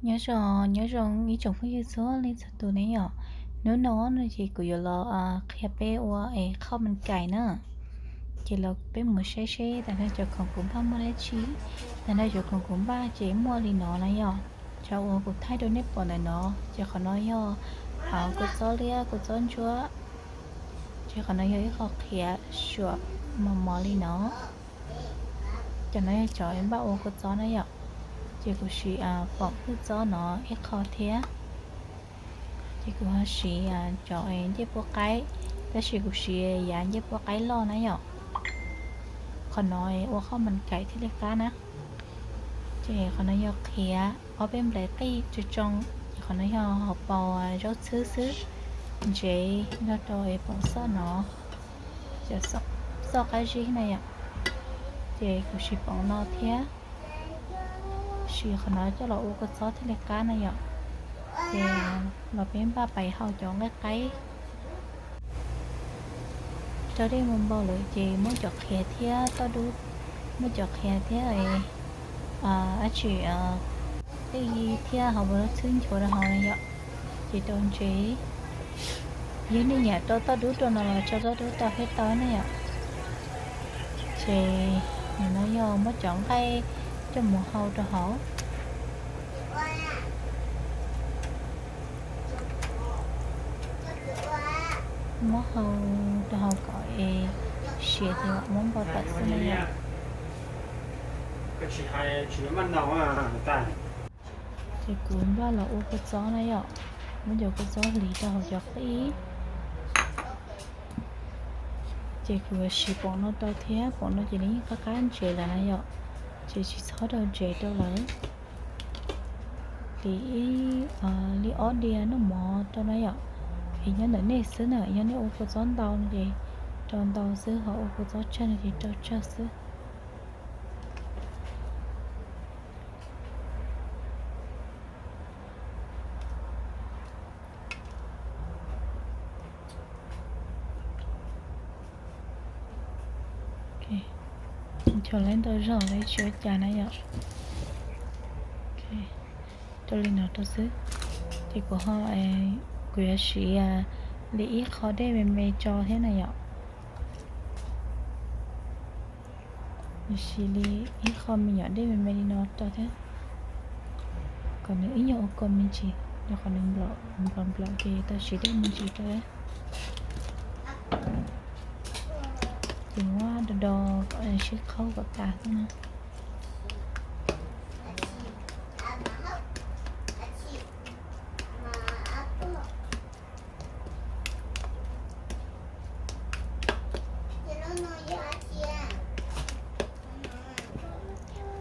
Nyob zoo, nyob zoo ib tsoom phooj ywg txhua leej txhua tus ne yom. Hnub no no ces kuv yuav los qhia peb ua es qhoj mas kais na. Ces los peb mus saib seb tag nrho cov khoom kuv npaj muaj dab tsi. Tag nrho cov khoom kuv npaj ces muaj li no na yom. Cov uas kuv thaij rau nej pom ntawm no ces qhov no yog kua txob liab, kua txob ntsuab. Ces qhov no yog ib qho qhiav suam mos mos li no. Cov no yog cov npaj ua kua txob na yom. Ces kuv siv poom hwj txob no ib qho thiab. Ces kuv ho siv cov ncej puab qaib, tab sis kuv siv yav ncej puab qaib loj na yom. Qhov no ua qhoj mas kais thiaj li qab na. Ces qhov no yog qhiav ob peb nplais qij tsoo tsoo, ces qhov no yog hauv paus zaub txhwb xwb, ntsev nrog rau es poom xoj no, cov xoj qab zib na yom. Ces kuv siv poom no thiab, siv qhov no coj los ua kua txob thiaj li qab na yom. Ces los peb npaj pais hau cov nqaij qaib. Rau dej mus npau lawm ces muab cov qhiav thiab toj dub, muab cov qhiav thiab dab tsi qij thiab hauv paus zaub txhwb nchuav rau hauv na yom. Ces rau ntsev, yog nej nyiam rau toj dub rau no los tso toj dub rau thiab tau na yom. Ces nim no yog muab cov nqaij coj mus hau rau hauv. Muab hau rau hauv kom es siav ces muab npau tawm xwb na yom. Ces kuv npaj los ua kua txob na yom, muab cov kua txob hliv rau hauv cov qij. Ces kuv yuav siv poom no rau thiab, poom no ces nws yeej qab qab ntsev lawm na yom, ces tsis txhob rau ntsev rau lawm. Hliv ib, li ob diav noj mov rau na yom. Es nyob ntawm nej xwb na, yog nej ua kua txob ntau no ces rau ntau xwb, ho ua kua txob tsawg no ces rau tsawg xwb. Ncho lawv ntau zog lawv tsis ua cas na yom. Rau li no rau xwb. Ces kuv ho, kuv yuav siv li ib qho dej me me tso thiab na yom. Siv li ib qho me nyuam dej me me li no rau thiab, kom nws ib nyuag ua kua me ntsis, rau qhov nws nplaum nplaum ces tau siv dej me ntsis rau. Ces muab do do kom sib qhaub kom tas xwb na.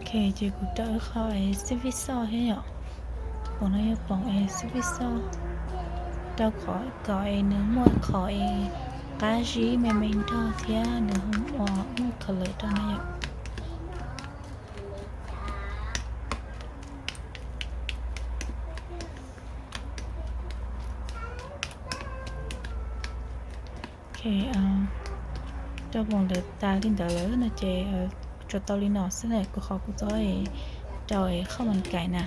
Ok, ces kuv rau ib qho es xib fib xoj thiab yom. Poom no yog poom es xib fib xoj, rau kom es nws muaj qhov es qab zib me me nrog thiab nws ua muaj color rau na yom. Ok, rau poom ntawd tas li ntawd lawm no ces tsuas tau li no xwb na, kuv qhov kuv txob rau qhoj mas kais na.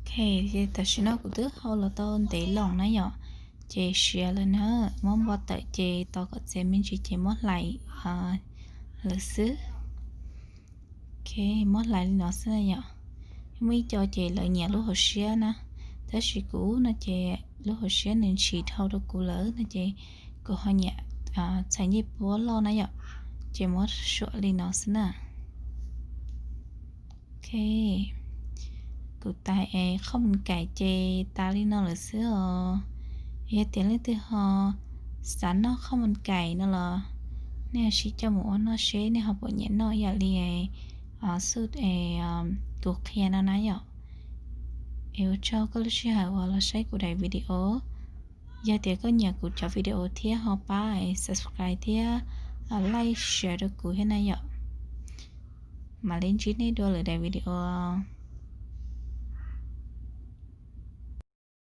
Ok, ces tam sim no kuv twb hau los tau ntev loo na yom, ces siav lawm na, muab npau tawm ces tos kom txias me ntsis ces muab hlais lawm xwb. Ok, muab hlais li no xwb na yom. Muaj ib co ces lawv nyiam lub hauv siab na, tab sis kuv no ces lub hauv siab nws ntshis dhau rau kuv lawm no ces kuv ho nyiam txhais ncej puab loj na yom, ces muab suam li no xwb na. Ok, kuv tais es qhoj mas kais ces tas li no lawm xwb os. Yog tias leej twg ho xav noj qhoj mas kais no los nej ho sim coj mus ua noj seb nej ho puas nyiam noj ib yam li xuj es kuv qhia no na yom. Es ua tsaug koj lub sij hawm uas los saib kuv daim video. Yog tias koj nyiam kuv cov video thiab ho pab subscribe thiab like share rau kuv thiab na yom. Mam li ntsib nej dua lwm daim video.